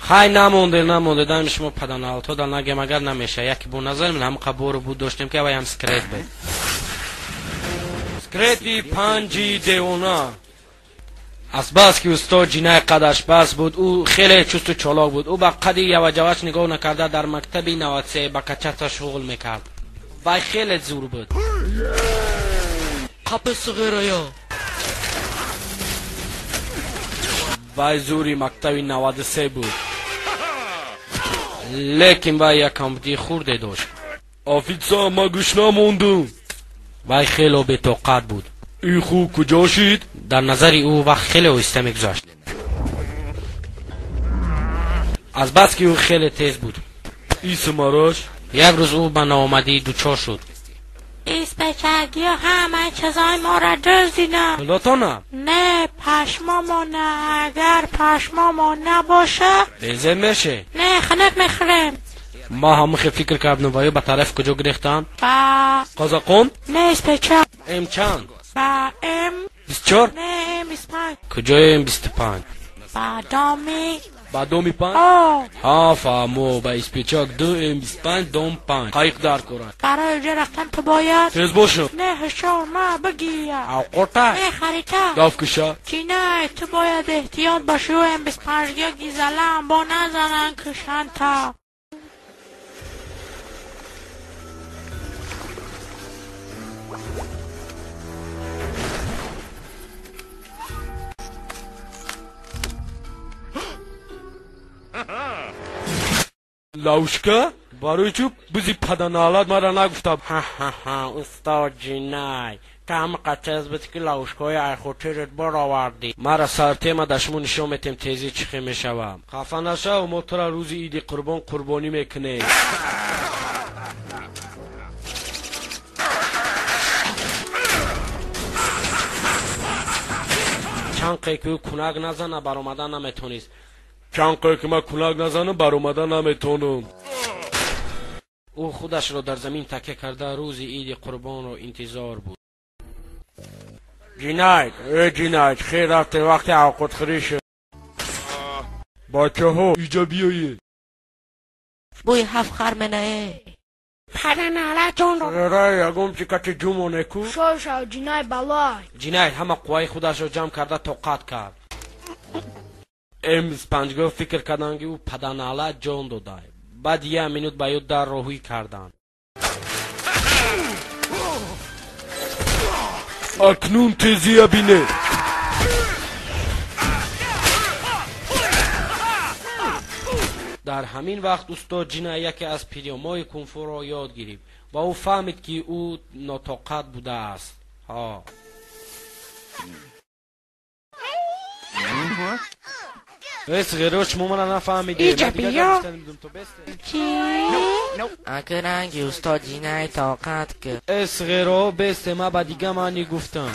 Хай намонде, намонде, дами шумо паданалто да нагем агар намеша. Яки бо назар мин ҳам қабору буд доштем ки авай ҳам скрет буд. Скрети панҷи девона. Аз бас ки устод Ҷинай қадаш бас буд, ӯ хеле чусту чолок буд. Ӯ ба қади яваҷаваш нигоҳ накарда дар мактаби 93 ба качата шуғл мекард. Вай хеле зур буд. Қапи суғирая. Вай зури мактаби 93 буд. Лекин вай як камбудии хурде дошт. Офитса, ма гӯш намондум. Вай хело бетоқат буд. И хуб куҷо шид? Дар назари ӯ вақт хеле оҳиста мегузашт. Аз бас ки ӯ хеле тез буд. Исмараш? Як рӯз ӯ ба ноомадӣ дучор шуд. Испечагиё ҳамаи чизҳои моро дуздиданд. Пулотона? Не, пашмомона. Агар пашмомон набошад, безеб меше. Не, хунук мехӯрем. Ма ҳамахе фикр кардам ва ё ба тарафи куҷо гирехтанд? Ба Қазоқон? Не, испеча. М чанд? Ба М 24? Не, М 25. Куҷои М 25? Ба доми. Ба доми панҷ? О. Ҳа, фаҳмо, ба испечак ду М 25 дом панҷ. Қайиқ дар кора. Барои ҷо рафтан ту бояд тез бошам. Не, ҳушёр ма бигир. Авқота? Не, харита. Даф киша. Чинай, ту бояд эҳтиёт бошӣ, ӯ М 25 гизалам бо назанан кушанта. Лавшка? Барои чӯ бузи паданаалат мара нагуфта? Ҳа-ҳа-ҳа, устод Ҷинай, ту ҳамақа тез буд ки лавшкаҳои айхотират баровардӣ. Мара сартема да шумо нишон метем тезӣ чӣ хел мешавам. Хафа нашав, мо тура рӯзи иди қурбон қурбонӣ мекунем. Чанд қе ки ӯ кунак назана баромада наметонист. Чанд қе ки ман кунак назанам баромада наметонам. Ӯ худашро дар замин такя карда рӯзи иди қурбонро интизор буд. Ҷинайд, э Ҷинайд, хел рафте вақти авқотхӯрӣ шуд. Бачаҳо, иҷа биёед. Бӯи ҳафт хар менае. Паданалатонро. Рай, ягон чи кати ҷумонеку? Шов шав, Ҷинай балой. Ҷинайд ҳама қувваи худашро ҷамъ карда тоқат кард. М 25 фикр карданд ки ӯ паданалат ҷон дода. Баъд як минут ба ё дар роҳӣ карданд. Акнун тезия бинед. Дар ҳамин вақт устод Ҷинай яке аз приёмҳои кунфуро ёд гирифт ва ӯ фаҳмид ки ӯ нотоқат будааст. Ҳо. Эс ғеро, шумо мара нафаҳмидед. Иҷа биё. Чӣ? Ака ранги устод Ҷинай тоқат кӣ. Эс ғеро, бесте, ма ба дига маънӣ гуфтам.